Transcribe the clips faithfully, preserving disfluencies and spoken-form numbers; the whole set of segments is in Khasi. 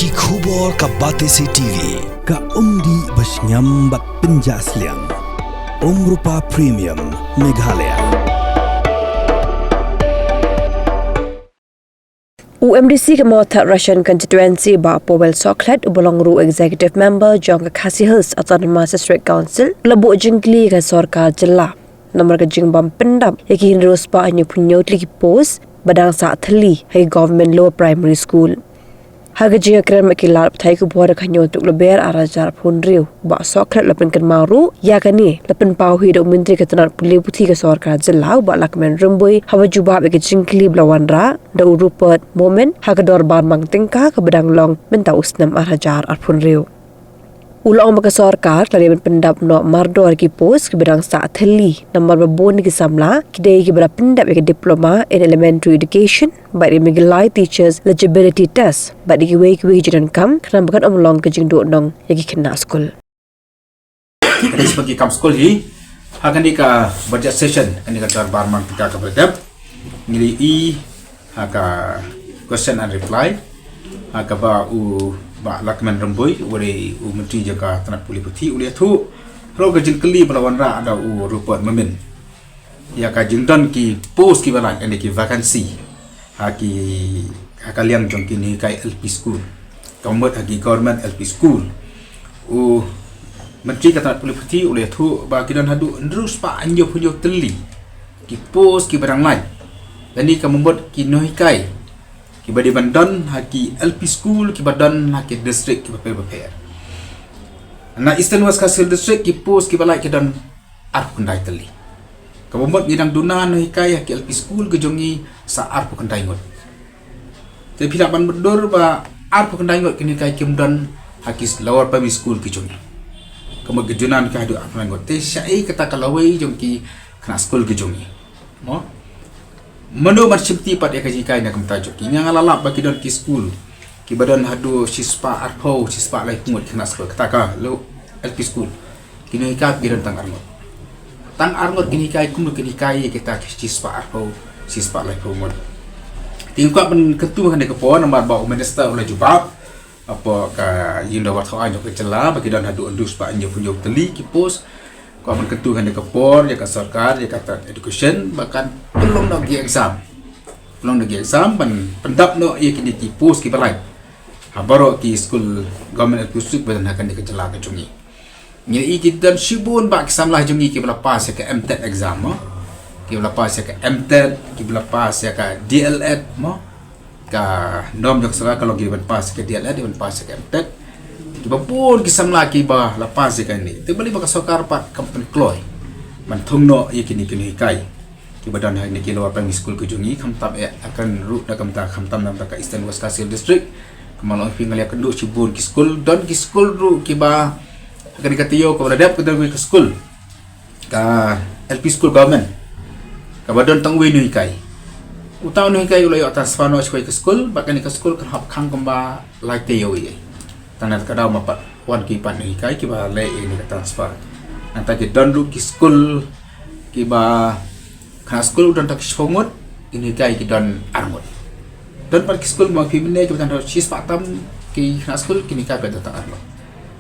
Ki khubor ka Batesi T V, ka umdih ba shngiam bad pynjah sliang. Umrupa Premium, Meghalaya. U M D C ka Mawthadraishan Constituency, Bah Powell Sohkhlet, uba long ruh Executive Member jong ka Khasi Hills Autonomous District Council, u la buh jingkylli ïa ka sorkar jylla namar ka jingbym pyndap ïa ki hynriew spah hynñiewphew hynñiew tylli ki post ba dang sah thylli ha ki Government Lower Primary School. Ha ka jingïakren bad ki lad pathai khubor ha ka hynñiew tarik Lber arhajar arphew hynriew, Bah Sohkhlet u la pynkynmaw ruh ïa kane, la pynpaw hi da u Myntri ka tnat pule puthi ka sorkar jylla, Bah Lahkmen Rymbui, haba jubab ïa ka jingkylli ba la wanrah da u Rupert Momin ha ka dorbar mang tyngka kaba dang long mynta u snem arhajar arphew hynriew. U la ong ba ka sorkar ka la dei ban pyndap noh mardor ki post kiba dang sah thylli namar ba bun ki samla ki dei kiba la pyndap ïa ka Diploma in Elementary Education bad ïa ka Meghalaya Teachers Eligibility Test bad ïa kiwei kiwei ki jingdonkam, khnang ba kan ym long ka jingduhnong ïa ki khynnah skul. Ka list ba ki kam skul hi ha kane ka budget session, kane ka dorbar mang tyngka kaba la dep, ngi la ïohi ha ka question and reply ha kaba u Bah Lahkmen Rymbui, uba dei u Myntri jong ka tnat pule puthi, u la ïathuh halor ka jingkylli ba la wanrah da u Rupert Momin ïa ka jingdon ki post kiba lait, ane ki vacancy ha ki, ha ka liang jong ki nonghikai L P school, ka mut ha ki government L P school. U Myntri ka tnat pule puthi u la ïathuh ba ki don haduh hynriew spah hynñiewphew hynñiew tylli ki post kiba dang lait. Lane ka mut ki nonghikai kiba dei ban don ha ki L P school kiba don ha ki district kiba pher bapher. Na Eastern West Khasi Hills District ki post kiba lait ki don arphew khyndai tylli. Kaba mut ngi dang duna nonghikai ha ki L P school ki jong ngi sa arphew khyndai ngut. Te phi lah ban mutdur ba arphew khyndai ngut ki nonghikai kim don ha ki lower primary school ki jong ngi. Ka mut ki duna nonghikai haduh arphew khyndai ngut. Te shaei kata ka lawei jong ki khynnah skul ki jong ngi? Mo? Mano ban shimti pat ïa ka jinghikai na ka bynta jong ki? Nga nga la lap ba ki don ki skul kiba don haduh shispah arphew, shispah laiphew ngut ki khynnah skul, kata ka L P school. Ki nonghikai ki don tang arngut. Tang arngut ki nonghikai, kumno kin hikai ïa kita ki shispah arphew, shispah laiphew ngut? Te nga kwah ban kyntu ha kane ka por namar ba u minister u la jubab hapoh ka ïing dorbar thaw aiñ jong ka jylla ba ki don haduh hynriew spah hynñiewphew hynñiew tylli ki post. Kwah ban kyntu ha kane ka por ïa ka sorkar, ïa ka tnat education, ba kan pynlong noh ki exam, pynlong noh ki exam ban pyndap noh ïa kine ki post kiba lait ha baroh ki skul government L P school ba don ha kane ka jylla ka jong ngi. Ngi ïohi ki don shibun bah ki samla jong ngi kiba la pass ïa ka M TET exam mo, kiba la pass ïa ka M TET, kiba la pass ïa ka D L Ed mo. Ka norm jong ka sorkar ka long kiba pass ïa ka D L Ed, kiba pass ïa ka M TET. Kiba bun ki samla kiba la pass ïa kane. Te balei ba ka sorkar pat kam pynkloi ban thung noh ïa kine ki nonghikai kiba don ha kine ki lower primary school ki jong ngi, khamtam eh ha kane ruh, da khamtam, khamtam na ka bynta ka Eastern West Khasi Hills District. Kumba long phi nga la ïakynduh, shibun ki skul, don ki skul ruh kiba ha kane ka taïew kaba la dep ka don ka skul, ka L P school government kaba don tang uwei u nonghikai. Uta u nonghikai u la ïoh transfer noh sha kawei ka skul, bad kane ka skul kan hap khang kumba lai taïew ïa. Tang na kata ka daw ma pat wan ki pat nonghikai kiba leh ïa kane ka transfer. Nangta ki don ruh ki skul kiba khynnah skul u don tang shiphew ngut, ki nonghikai ki don arngut. Don pat ki skul ba phi mynne kiba tang shispah tam ki khynnah skul, ki nonghikai pat don tang arngut.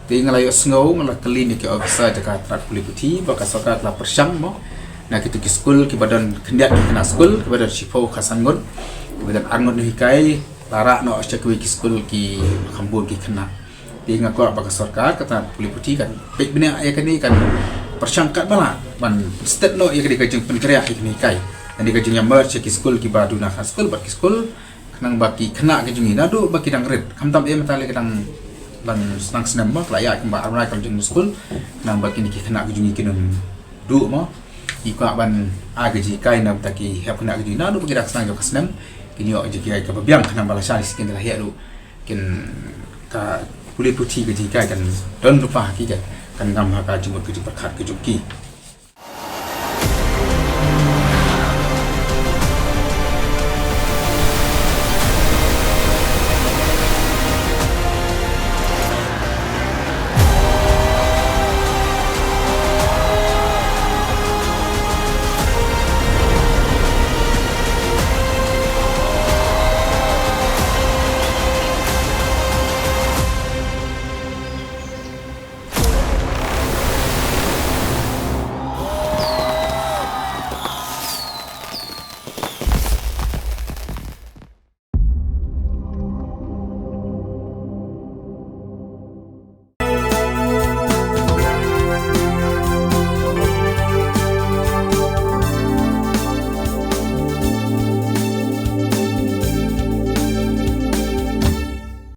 Te nga la ïohsngew, nga la kylli na ki officer jong ka tnat pule puthi ba ka sorkar ka la pyrshang mo na kito ki skul kiba don khyndiat ki khynnah skul, kiba don shiphew khatsan ngut, kiba don arngut nonghikai, la rah noh sha kiwei ki skul kiba kham bun ki khynnah. Te nga kwah ba ka sorkar, ka tnat pule puthi kan peit bniah ïa kane, kan pyrshang katba lah ban stet noh ïa kane ka jingpynkhreh ïa ki nonghikai, kane ka jingïamert sha ki skul kiba duna khynnah skul bad ki skul, khnang ba ki khynnah ki jong ngi naduh ba ki dang rit, khamtam eh mynta lei ki dang, dang sdang snem mo, ki la ïaid kumba ar bnai ki la jong skul, khnang ba kine ki khynnah ki jong ngi kin ym duh mo. Ngi kwah ban ai ka jinghikai na ka bynta ki hep khynnah ki jong ngi naduh ba ki dang sdang jong ka snem, kin ïoh jinghikai kaba biang, khnang ba lashai shisien kin da la heh ruh, kin, ka pule puthi ka jinghikai kan don lypa ha ki, kan, kan ngam ha ka jingmut ka jingpyrkhat ka jong ki.